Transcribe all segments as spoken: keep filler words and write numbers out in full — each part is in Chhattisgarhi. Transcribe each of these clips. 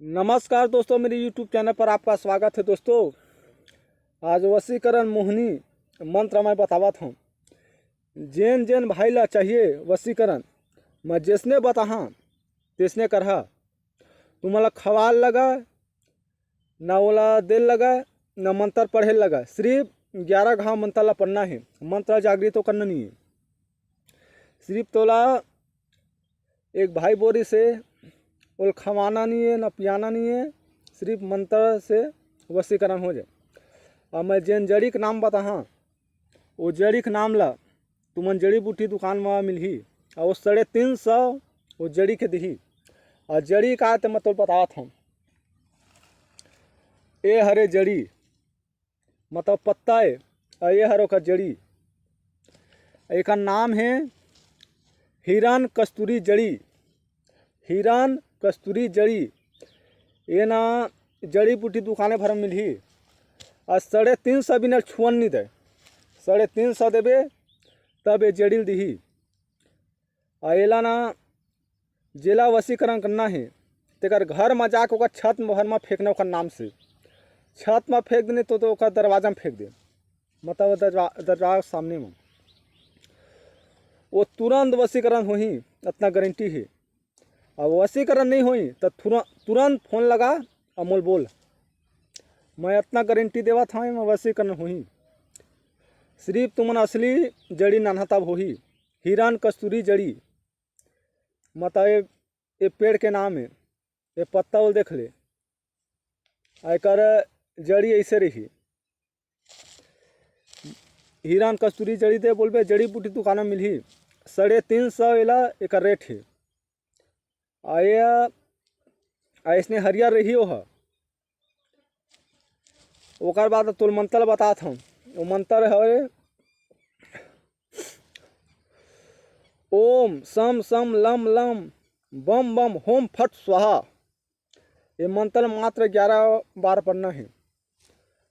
नमस्कार दोस्तों, मेरे YouTube चैनल पर आपका स्वागत है। दोस्तों, आज वशीकरण मोहनी मंत्र मैं बतावत हूँ। जेन जेन भाई ला चाहिए वशीकरण, मैं जैसने बताहा तैसने करहा। तुमन ला खवाल लगा, ना ओला देल लगा, ना मंत्र पढ़े लगा। सिर्फ ग्यारह घाव मंत्र ला पढ़ना है। मंत्र जागृत तो करना नहीं है। सिर्फ तोला एक भाई बोरी से ओल खवाना नहीं है, ना पियाना नहीं है, सिर्फ मंत्र से वशीकरण हो जाए। और मैं जेन जड़ी के नाम बताहा, वो जड़ी के नाम ला तुमन जड़ी बूटी दुकान में मिलही, और वो साढ़े तीन सौ वो जड़ी के दिही। और जड़ी का तो मैं तोल बतावत हूँ, ए हरे जड़ी, मतलब पत्ता है, और ये हर ओकर जड़ी। एकर नाम है हिरन कस्तूरी जड़ी। हिरन कस्तूरी जड़ी, ये ना जड़ी बूटी दुकाने भर में मिलही। और साढ़े तीन सौ बिना छुअन नहीं दे, साढ़े तीन सौ देबे तब ये जड़ी दिही। और एला ना जेला वशीकरण करना है, तेकर घर में जाके ओकर छत में भर में फेंकना, ओकर नाम से छत में फेंक देने तो, तो ओकर दरवाजा में फेंक दे, मतलब दरवा-, दरवाजा सामने में, वो तुरंत वशीकरण होही, इतना गारंटी है। अब वशीकरण नहीं होही तो तुरंत, तुरंत फोन लगा और मोल बोल, मैं इतना गारंटी देवत हूँ, मैं वशीकरण होही। सिर्फ तुमन असली जड़ी नानहा तब होही, हिरन कस्तूरी जड़ी। मतलब ये, ये पेड़ के नाम है, ये पत्ता ओल देख ले, एकर जड़ी ऐसे रही। हिरन कस्तूरी जड़ी दे बोलबे, जड़ी बूटी दुकान में मिलही। साढ़े तीन सौ एला एकर रेट है। आ ये ऐसने हरियर रही ओह। ओकर बाद तोल मंत्र बतात हूँ। वो मंत्र हवे, ओम सम सम lump lump bomb bomb home फट स्वाहा। ये मंत्र मात्र ग्यारह बार पढ़ना है।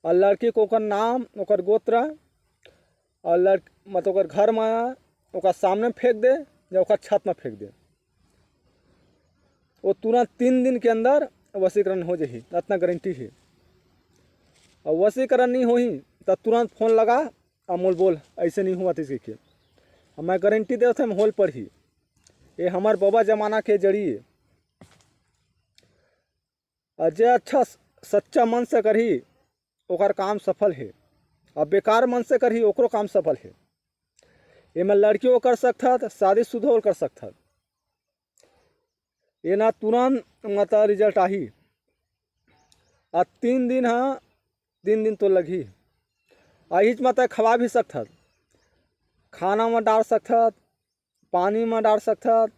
और लड़की को ओकर नाम, ओकर गोत्र, और लड़-, मतलब ओकर घर में, ओकर सामने में फेंक दे या ओकर छत में फेंक दे, वो तुरंत तीन दिन के अंदर वशीकरण हो जाही, इतना गारंटी है। और वशीकरण नहीं होही तो तुरंत फोन लगा और मोल बोल, ऐसे नहीं हुआ थी सीखे। और मैं गारंटी देवत हूँ, मैं होल पढ़ी। ये हमार बाबा जमाना के जड़ी है। और जे अच्छा स-, सच्चा मन से करही, ओकर काम सफल है। और बेकार मन से करही, ओकरो काम सफल है। एमे लड़कियों कर सकथत, शादीशुदा कर सकथत। ये ना तुरंत मतलब रिजल्ट आही। आ तीन दिन, हाँ, तीन दिन तो लगही। आहिच मतलब खवा भी सकथत, खाना में डाल सकथत, पानी में डाल सकथत,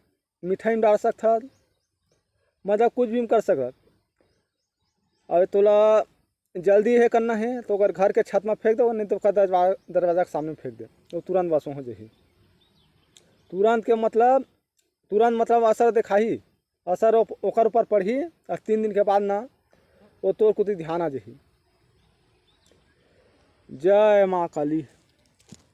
मिठाई में डाल सकथत, मतलब कुछ भी कर सकत। अगर तोला जल्दी हे करना है तो ओकर घर के छत में फेंक दो, नहीं तो ओकर दरवा-, दरवाजा के सामने फेंक दे, वो तुरंत वसों हो जाही। तुरंत के मतलब, तुरंत मतलब असर दिखाही, असर ओप-, ओकर ऊपर पड़ही। और तीन दिन के बाद ना वो तोर कुती ध्यान आ जाही। जय माँ काली।